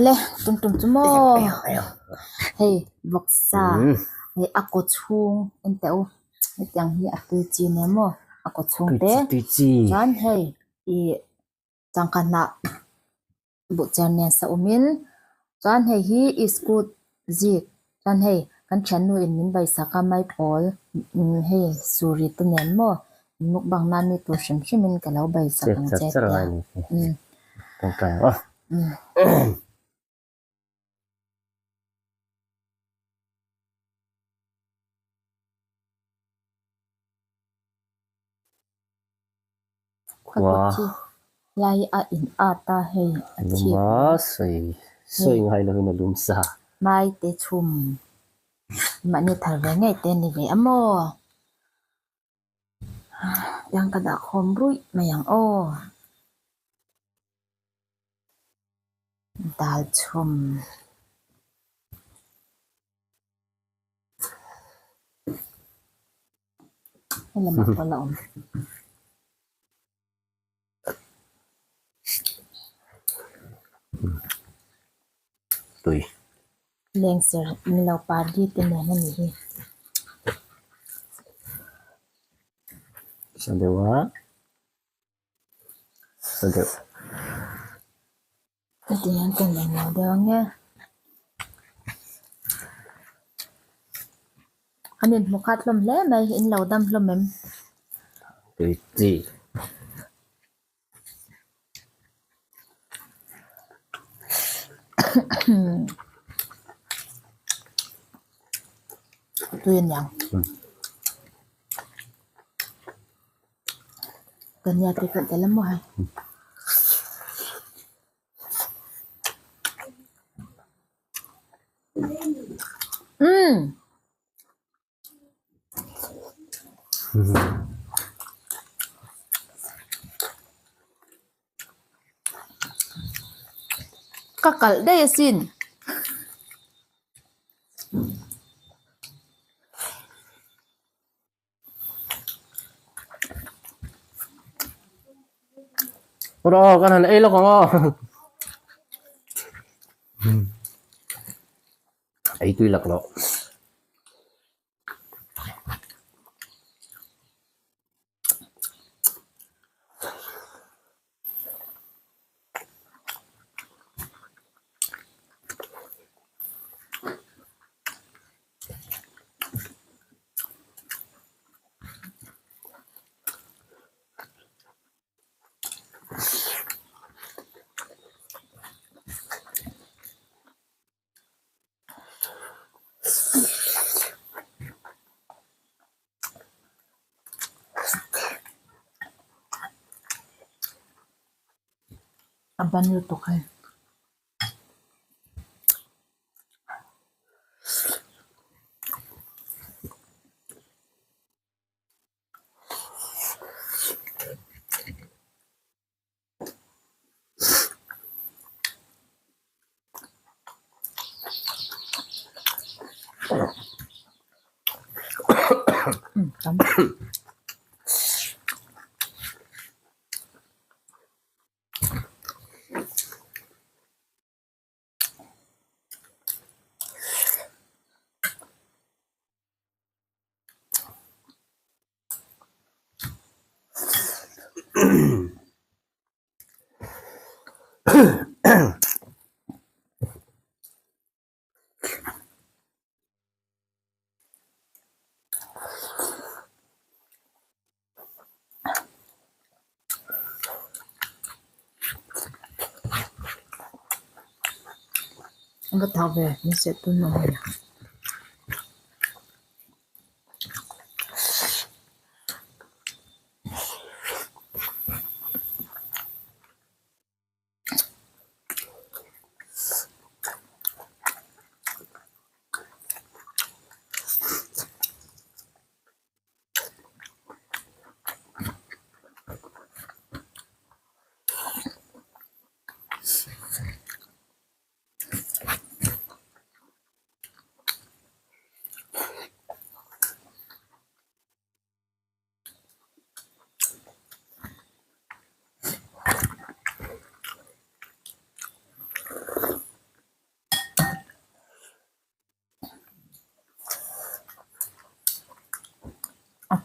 Le tum tum chu maw hei vawksa hei a kaw chhung en teh u hetiang hi a tui chi nen maw a kaw chhung te chuan hei ih changkha hnah buhchiar nen sa awmin chuan hei hi iskut zik chuan hei kan thiannu in min baisak a maipawl hei suri te nen maw mukbang nan mi tur hrim hrim in ka lo baisak ang che tia umm. Ka kut chu lai a in at a hei a thip Luma sawi sawi ngai lovin a lum sa. Mai te chhum mahni thar ve ngei te ni ve a maw? Tiang ka dah khawm ruih mai ang aw. Dal chhum. Hei lamah pawh a la awm. Tui. Lengser nilo pardi te nen a nih hi. Sa deuh a. Sa deuh. Heti hian ka nei lo deuh ang e. An inhmu khat hlawm hle mai, in lo dam hlawm em? Tui chi. Tui a niang. Tania te khat tel a maw hei. Umm. Ka kalh daih asin. Rawh kan han ei lawk ang aw. Ei tui lak loh. A ban lutuk hei. An va thau ve min seh tun awm a ni.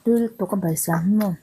tui lutuk a bai siam hi maw.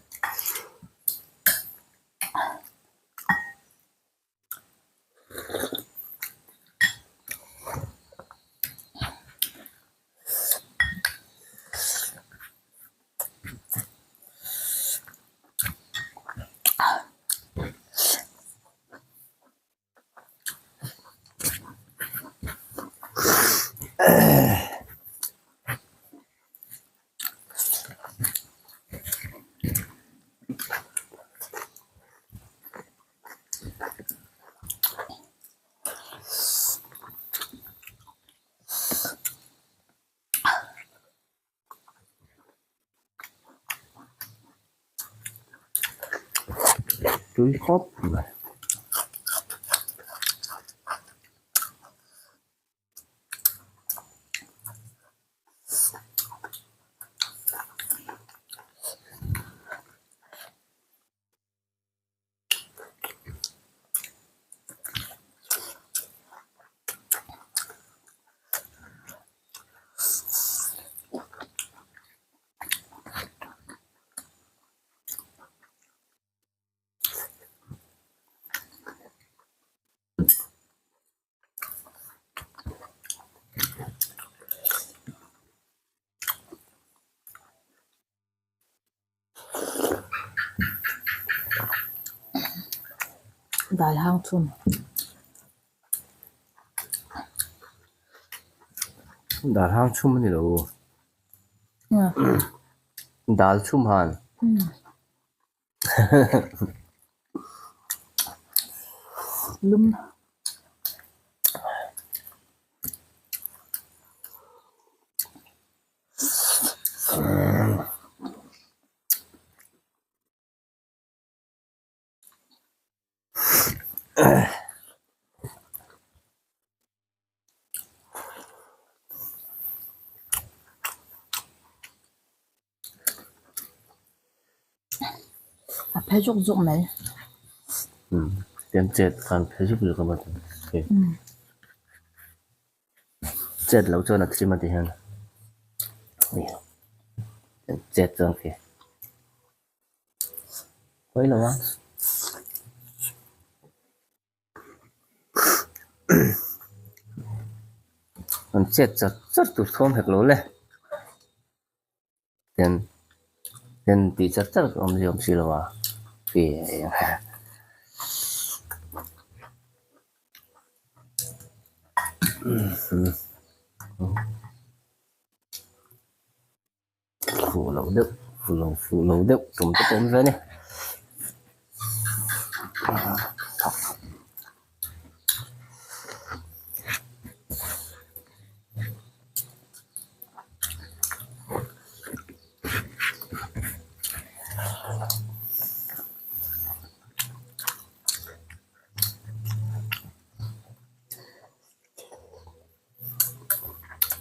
Tui khawp mai. Dal hang chhum. Dal hang chhum a ni lo. Dal chhum han. Lum. A phe zuk zuk mai. Tian chet khan phe zuk zuk a maw Chet loh chuan a thim a ti hian chet chuan khi pawi lo a. An chet chat chat tur thawm hek lo le. Tian tian tih chat chat awm zia awm si lo a khi. Fuh loh deuh fuh lo fuh lo deuh tum te pawh awm ve a ni.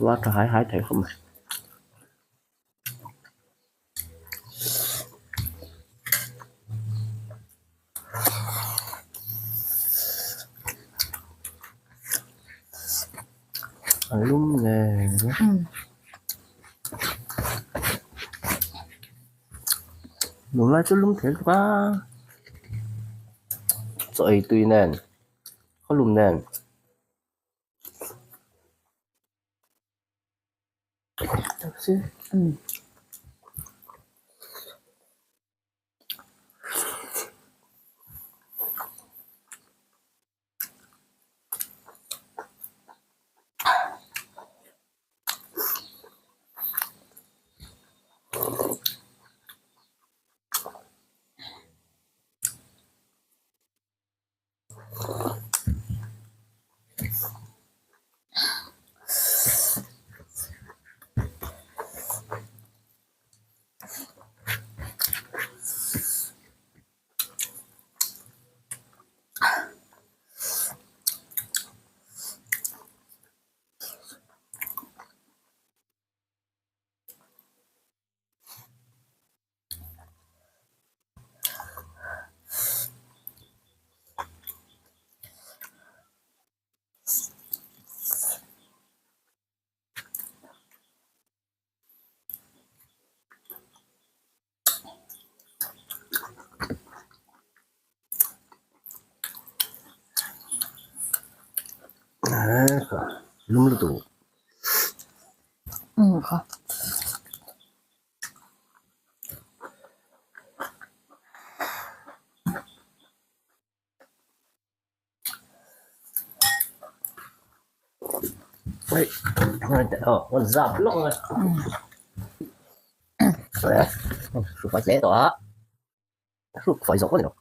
Var tha hai hai thei khawp mai. A lum ngei a. Tunlai chu lum thei lutuk a. Chaw ei tui nen khaw lum nen. Lum lutuk. Um kha. Hei, oh, con zap lawk ang e. Hruk fai hle tawh a. Hruk fai zawk a ni lo.